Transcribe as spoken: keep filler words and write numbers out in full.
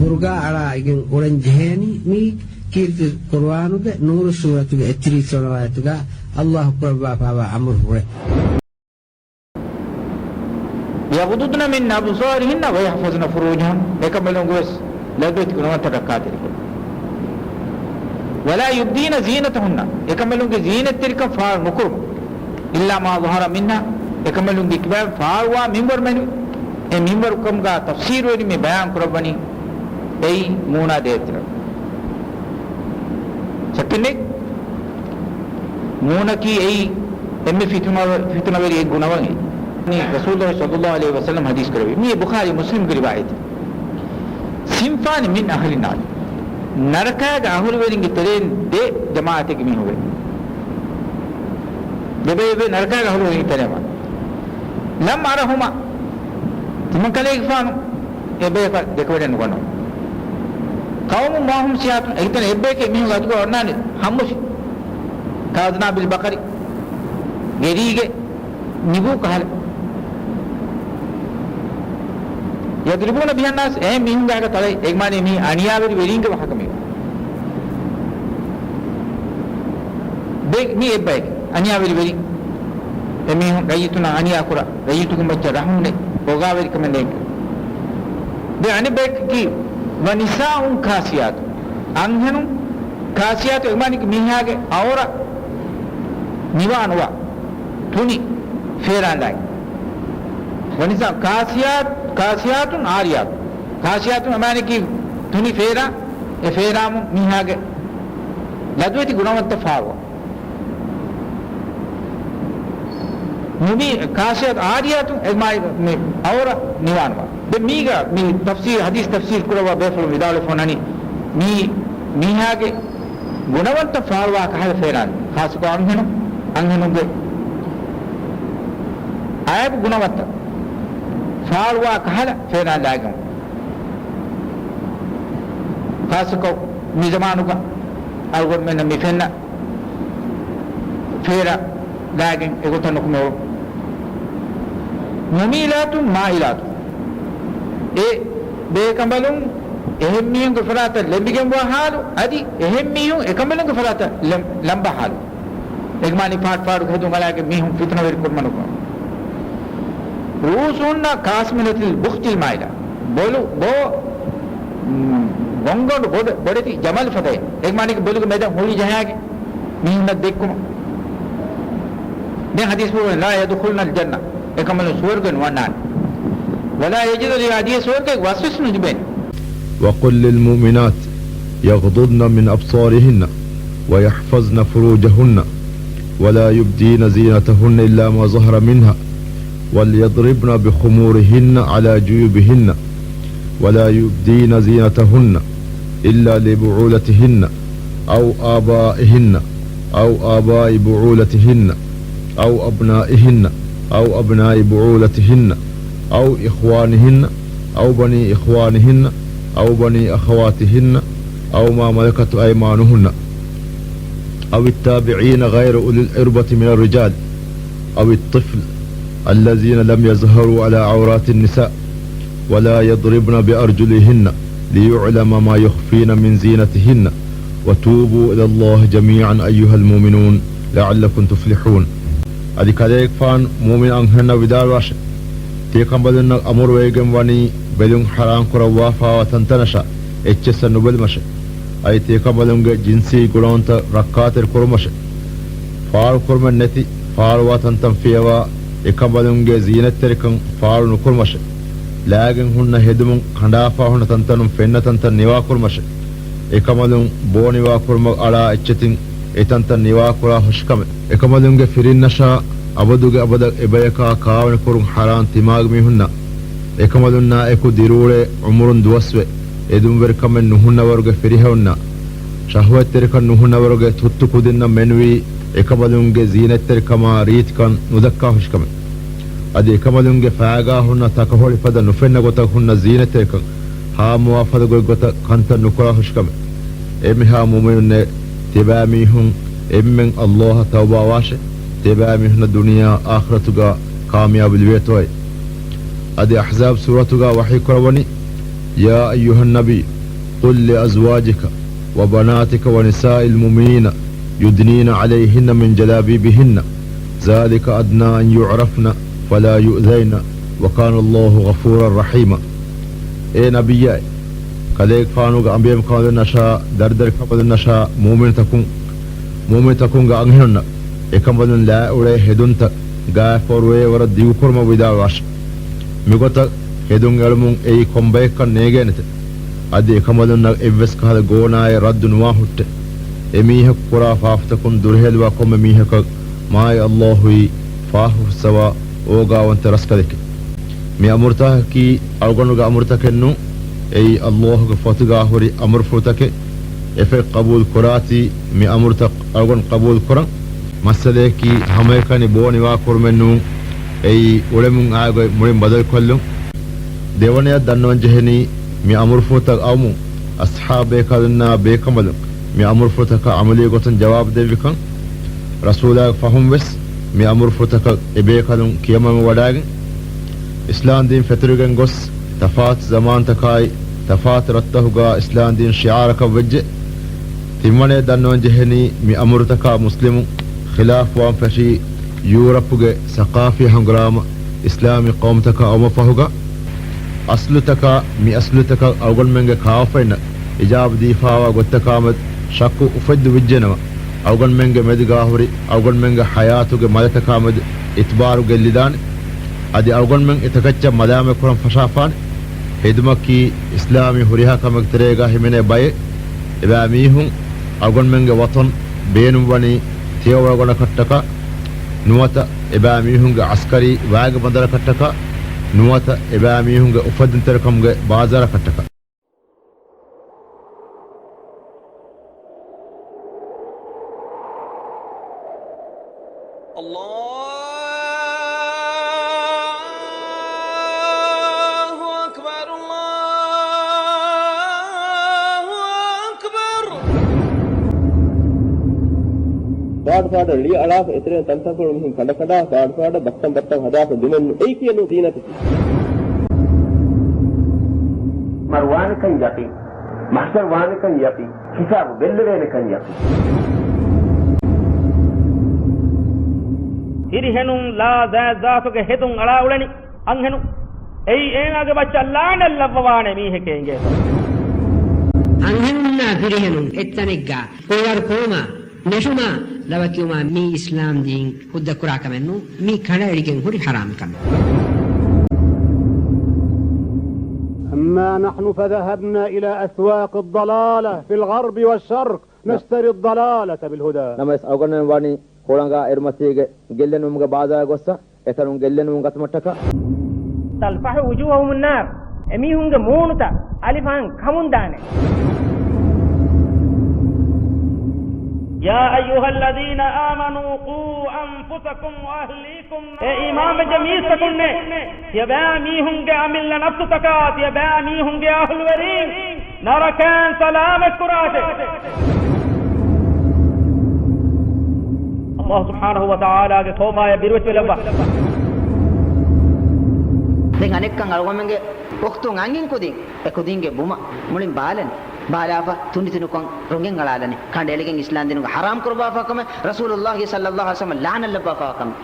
އަމުރުގާ އަޅާއިގެން އުޅެން ޖެހޭނީ. މީ ކީރިތި ޤުރުއާނުގެ ނޫރު ސޫރަތުގެ އެއްތިރީސް ވަނަ އާޔަތުގާ އައްލާހު ކުރައްވާފައިވާ އަމުރު ހުރޭ. يغضضن من أبصارهن ويحفظن فروجهن، އެކަނބަލުންގެވެސް ލަދުވެތި ގުނަވަންތައް ރައްކާތެރިކޮށް. ولا يبدين زينتهن، އެކަނބަލުންގެ ޒީނަތްތެރިކަން ފާޅު ނުކުރުމަށް. إلا ما ظهر منها، އެކަނބަލުންގެ ކިބައިން ފާޅުވާ މިންވަރު މެނުވި. އެ މިންވަރު ކަމުގާ ތަފްސީރުވެރިން މި ބަޔާން ކުރައްވަނީ އެއީ މޫނާ ދޭތެރެ. ސަކެންޑެއް މޫނަކީ އެއީ އެންމެ ފިތުނަ، ފިތުނަވެރި އެއް ގުނަވަން އެއީ. މި ރަސޫލުﷲ ޞައްލަﷲ ޢަލައިހި ވަސައްލަމް ޙަދީޘް ކުރެއްވި. މިއީ ބުޚާރީ މުސްލިމްގެ ރިވާޔަތެއް. صنفان من أهل النار، ނަރަކާގެ އަހުލުވެރިންގެ ތެރެއިން ދެ ޖަމާޢަތެއްގެ މީހުން ވޭ. ދެބައެއް ވޭ ނަރަކާގެ އަހުލުވެރިންގެ ތެރެއިން ވާން. لم أرهما، ތިމަން ކަލޭގެފާނު އެބަޔަކަށް ދެކެވަޑައެއް ނުގަންނަވާ. قوم معهم سياط، އެކިތަން އެއްބަޔަކީ މީހުން އަތުގަ އޮންނާނެ ހައްމުށި. كأذناب البقر، ގެރީގެ ނިބޫ ކަހަލަ. يضربون بها الناس، އެ މީހުންގެ އަގަ ތަޅައި، އެގެ މާނަ މީ އަނިޔާވެރި ވެރީންގެ ވާހަކަ މީ. ދެ، މީ އެއްބަޔަކީ އަނިޔާވެރި ވެރިން. އެ މީހުން ރައްޔިތުންނާ އަނިޔާ ކުރާ، ރައްޔިތުގެ މައްޗަށް ރަޙުމުނެތް، ބޮގާވެރިކަމެއް ނޭނގެ. ދެ އަނެއް ބަޔަކަކީ ونساء كاسيات، އަންހެނުން، كاسيات އެގެ މާނަ މީހާގެ އައުރަ ނިވާ ނުވާ، ތުނި ފޭރާން ލާގެން. ވަނިސާ ކާސިޔާތު، ކާސިޔާތުން އާރިޔާތު. ކާސިޔާތުން އެމާނަކީ ތުނި ފޭރާ، އެ ފޭރާމުން މީހާގެ ލަދުވެތި ގުނަވަންތައް ފާޅުވާ. ނުބީ ކާސިޔާތު އާރިޔާތު އެ މާ-، މި އައުރަ ނިވާނުވާ. ދެ މީގަ މި ތަފްސީރު، ޙަދީޘް ތަފްސީރު ކުރައްވާ ބޭފުޅުން ވިދާޅުވެފަ އޮންނަނީ މީ މީހާގެ ގުނަވަންތައް ފާޅުވާ ކަހަލަ ފޭރާން، ޚާއްޞަކޮށް އަންހެނުން، އަންހެނުންގެ އައިބު ގުނަވަންތައް ފާޅުވާ ކަހަލަ ފޭރާން ލާގެން. ޚާއްޞަކޮށް މި ޒަމާނުގަ އަޅުގަނޑުމެންނަށް މި ފެންނަ ފޭރާ ލާގެން އެގޮތަށް ނުކުމެވުން. މުމީލާތުން މާއިލާތުން. އެ ބޭކަނބަލުން އެހެން މީހުންގެ ފަރާތަށް ލެނބިގެންވާ ޙާލު، އަދި އެހެން މީހުން އެކަނބަލުންގެ ފަރާތަށް ލެން-، ލަނބާ ޙާލު. އެގެ މާނަ ފާޑު ފާޑުގެ ހެދުން އަޅާގެން މީހުން ފިތުނަވެރި ކުރުމަށް ނުކުމެވުން. رؤوسهن كأسنمة البخت المائلة. ބޮލު، ބޯ، މް، ގޮންގޮނޑު ބޮޑެ-، ބޮޑެތި ޖަމަލު ފަދައިން. އެގެ މާނަ ބޮލުގެ މެދަށް ހުޅި ޖަހާގެން މީހުންނަށް ދެއްކުމަށް. ދެން ޙަދީޘްފުޅު، لا يدخلن الجنة، އެކަނބަލުން ސުވަރުގެ ނުވަންނާނެ. ولا يجدن ريحها، ސުވަރުގެ ވަސްވެސް ނުލިބޭނެ. وقل للمؤمنات يغضضن من أبصارهن ويحفظن فروجهن ولا يبدين زينتهن إلا ما ظهر منها وليضربن بخمرهن على جيوبهن ولا يبدين زينتهن إلا لبعولتهن أو آبائهن أو آباء بعولتهن أو أبنائهن أو أبناء بعولتهن أو إخوانهن أو بني إخوانهن أو بني أخواتهن أو ما ملكت أيمانهن أو التابعين غير أولي الإربة من الرجال أو الطفل الذين لم يظهروا على عورات النساء ولا يضربن بأرجلهن ليعلم ما يخفين من زينتهن وتوبوا إلى الله جميعا أيها المؤمنون لعلكم تفلحون. އަދި ކަލޭގެފާނު މުއުމިން އަންހެންނަށް ވިދާޅުވާށެ، ތިޔަކަނބަލުންނަށް އަމުރުވެވިގެން ވަނީ ބެލުން ޙަރާން ކުރައްވާފައިވާ ތަންތަނަށާ އެއްޗެއްސަށް ނުބެލުމަށެ. އަދި ތިޔަކަނބަލުންގެ ޖިންސީ ގުނަވަންތައް ރައްކާތެރި ކުރުމަށެ. ފާޅުކުރުމެއް ނެތި ފާޅުވާ ތަންތަން ފިޔަވާ އެކަނބަލުންގެ ޒީނަތްތެރިކަން ފާޅު ނުކުރުމަށެ. ލާގެން ހުންނަ ހެދުމުން ކަނޑާފާ ހުންނަ ތަންތަނުން ފެންނަ ތަންތަން ނިވާކުރުމަށެ. އެކަނބަލުން ބޯ ނިވާކުރުމަށް އަޅާ އެއްޗެތިން އެ ތަންތަން ނިވާކުރާ ހުށިކަމެއް. އެކަނބަލުންގެ ފިރިންނަށާ އަބަދުގެ އަބަދަށް އެބަޔަކާ ކާވެނިކުރުން ޙަރާން ތިމާގެ މީހުންނަށް. އެކަނބަލުންނާ އެކު ދިރިއުޅޭ ޢުމުރުން ދުވަސްވެ، އެދުންވެރިކަމެއް ނުހުންނަވަރުގެ ފިރިހެނުންނަށް، ޝަހުވަތްތެރިކަން ނުހުންނަވަރުގެ ތުއްތު ކުދިންނަށް މެނުވީ އެކަނބަލުންގެ ޒީނަތްތެރިކަމާ ރީތިކަން ނުދައްކާ ހުށިކަމެއް. އަދި އެކަނބަލުންގެ ފާގާ ހުންނަ ތަކަހޮޅި ފަދަ ނުފެންނަ ގޮތަށް ހުންނަ ޒީނަތްތެރިކަން ހާމަވާ ފަދަ ގޮތްގޮތަށް ކަންތައް ނުކުރާ ހުށިކަމެއް. އެމެހާ މުއުމިނުންނޭ ތިބާމީހުން އެންމެން އައްލާހަށް ތައުބާވާށެ، ތިބާމީހުންނަށް ދުނިޔެއާ އާޚިރަތުގަ ކާމިޔާބު ލިބޭތޯއޭ. އަދި އަޙްޒާބް ސޫރަތުގަ ވަޙީ ކުރައްވަނީ، يا أيها النبي قل لأزواجك وبناتك ونساء المؤمنين يدنين عليهن من جلابيبهن ذلك أدنى أن يعرفن فلا يؤذين وكان الله غفورا رحيما. އޭ ނަބިއްޔާއޭ! ކަލޭގެފާނުގެ އަނބިޔަމް ކަނބަލުންނަށާ، ދަރިދަރި ކަނބަލުންނަށާ، މުއުމިނުތަކުން، މުއުމިނުތަކުންގެ އަންހެނުންނަށް އެކަނބަލުން ލާއުޅޭ ހެދުންތައް ގާތްފަހުރު ވޭ ވަރަށް ދިގުކުރުމަށް ވިދާޅުވާށި. މިގޮތަށް ހެދުން އެޅުމުން އެއީ ކޮން ބައެއްކަން ނޭގޭނެތެ؟ އަދި އެކަނބަލުންނަށް އެއްވެސް ކަހަލަ ގޯނާއެއް ރައްދު ނުވާ ހުއްޓެ. އެ މީހަކު ކުރާ ފާފަތަކުން ދުރުހެލުވާ ކޮންމެ މީހަކަށް މާތް ﷲ އީ ފާފަ ފުއްސަވާ އޯގާވަންތަ ރަސްކަލެކެ. މި އަމުރުތަކަކީ އަޅުގަނޑުގެ އަމުރުތަކެއް ނޫން. އެއީ ﷲ ގެ ފޮތުގާ ހުރި އަމުރުފުޅުތަކެއް. އެފަދަ ޤަބޫލު ކުރާތީ މި އަމުރުތައް އަޅުގަނޑު ޤަބޫލު ކުރަން. މައްސަލަޔަކީ ހަމައެކަނި ބޯ ނިވާ ކުރުމެއް ނޫން. އެއީ އުޅެމުން އާ ގޮތް މުޅިން ބަދަލުކޮށްލުން. ދެވަނަޔަށް ދަންނަވަން ޖެހެނީ މި އަމުރުފުޅުތައް އައުމުން އަޞްޙާބޭކަލުންނާ ބޭކަނބަލުން މި އަމުރުފުޅުތަކަށް ޢަމަލީ ގޮތުން ޖަވާބު ދެއްވިކަން. ރަސޫލާގެ ފަހުން ވެސް މި އަމުރުފުޅުތަކަށް އެބޭކަލުން ކިޔަމަން ވަޑައިގެން، އިސްލާމް ދީން ފެތުރިގެން ގޮސް، ތަފާތު ޒަމާންތަކާއި، ތަފާތު ރަށްތަކުގާ އިސްލާމް ދީން ޝިޢާރަކަށް ވެއްޖެ. ތިންވަނަޔަށް ދަންނަވަން ޖެހެނީ، މި އަމުރުތަކާ މުސްލިމުން ޚިލާފުވާން ފެށީ، ޔޫރަޕުގެ ސަޤާފީ ހަނގުރާމަ އިސްލާމީ ޤައުމުތަކަށް އައުމަށް ފަހުގަ، އަސްލުތަކާ މި އަސްލުތަކަށް އަޅުގަނޑުމެންގެ ކާފައިންނަށް އިޖާބަ ދީފާވާ ގޮތްތަކާމެދު ޝައްކު އުފެއްދި ވިއްޖެނަމަ، އަޅުގަނޑުމެންގެ މެދުގާ ހުރި އަޅުގަނޑުމެންގެ ޙަޔާތުގެ މަލެތަކާމެދު އިތުބާރު ގެއްލިދާނެ. އަދި އަޅުގަނޑުމެން އެތަކެއްޗަށް މަލާމަތްކުރަން ފަށާފާނެ. ހެދުމަކީ އިސްލާމީ ހުރިހާ ކަމެއްގެ ތެރޭގާ ހިމެނޭ ބައެއް. އެބައިމީހުން އަޅުގަނޑުމެންގެ ވަޠަން ބޭނުންވަނީ ތިޔަވަޅުގަނޑަކަށްޓަކާ، ނުވަތަ އެބައިމީހުންގެ ޢަސްކަރީ ވައިގެ ބަނދަރަކަށްޓަކާ، ނުވަތަ އެބައިމީހުންގެ އުފެއްދުންތެރިކަމުގެ ބާޒާރަކަށްޓަކާ. الله أكبر، الله أكبر. ފާޑު ފާޑަށް ޅިޔަ އަޅާފަ، އެތެރެއިން ތަންތަންކޮޅު މީހުން ކަނޑަކަނޑާ، ފާޑު ފާޑަށް ބައްތަން ބައްތަން ހަދާފަ ދިމެއް ނު އެއީ ކިޔެން ނޫން ދީނަކަށް. މަރުވާނެކަން ޔަޤީން. މަޙްޝަރު ވާނެކަން ޔަޤީން. ހިސާބު ބެއްލެވޭނެކަން ޔަޤީން. ފިރިހެނުން ލާ ޒާތްޒާތުގެ ހެދުން އަޅާ އުޅެނީ އަންހެނުން. އެއީ އޭނާގެ މައްޗަށް ލާނަތް ލައްވަވާނެ މީހެކޭ އިނގޭތޯ. އަންހެނުންނާ ފިރިހެނުން އެއްތަނެއްގަ ކުޅަރު ކުރުމާ، ނެށުމާ، ލަވަކިޔުމާ މީ އިސްލާމް ދީން ހުއްދަ ކުރާ ކަމެއް ނޫން. މީ ކަނޑައެޅިގެން ހުރި ޙަރާމް ކަމެއް. أما نحن فذهبنا إلى أسواق الضلالة في الغرب والشرق نشتري الضلالة بالهدى. ނަމަވެސް އަޅުގަނޑުމެން ވަނީ ހުޅަނގާ އިރުމަތީގެ ގެއްލެނުމުގެ ބާޒާރަށް ގޮއްސަ، އެތަނުން ގެއްލެނުމުން ގަތުމަށްޓަކާ. تلفح وجوههم النار. އެމީހުންގެ މޫނުތައް އަލިފާން ކަމުން ދާނެ. يا أيها الذين آمنوا قوا أنفسكم وأهليكم نارا. އޭ އީމާންވެއްޖެ މީސްތަކުންނޭ، ތިޔަބައިމީހުންގެ އަމިއްލަ ނަފްސުތަކާ، ތިޔަބައިމީހުންގެ އަހުލުވެރީން ނަރަކައިން ސަލާމަތްކުރާށޭ. ﷲ ސުބްޙާނަހޫ ވަތަޢާލާގެ ކޯފާޔަށް ބިރުވެއްޓިވެލައްވާ. ދެން އަނެއްކަން އަޅުގަނޑުމެންގެ އުޚްތުން އަންހެން ކުދިން އެ ކުދިންގެ ބުމަށް މުޅިން ބާލަނީ. ބާލާފަ ތުނޑިތުނޑުކޮށް ރޮނގެން އަޅާލަނީ. ކަނޑައެޅިގެން އިސްލާމްދީނުގަ ޙަރާމް ކުރައްވާފާ ކަމެއް ރަސޫލުﷲ ޞައްލަﷲ ޢަލައިހި ވަސައްލަމަ ލަޢުނަތް ލައްވާފާ ކަމެއް.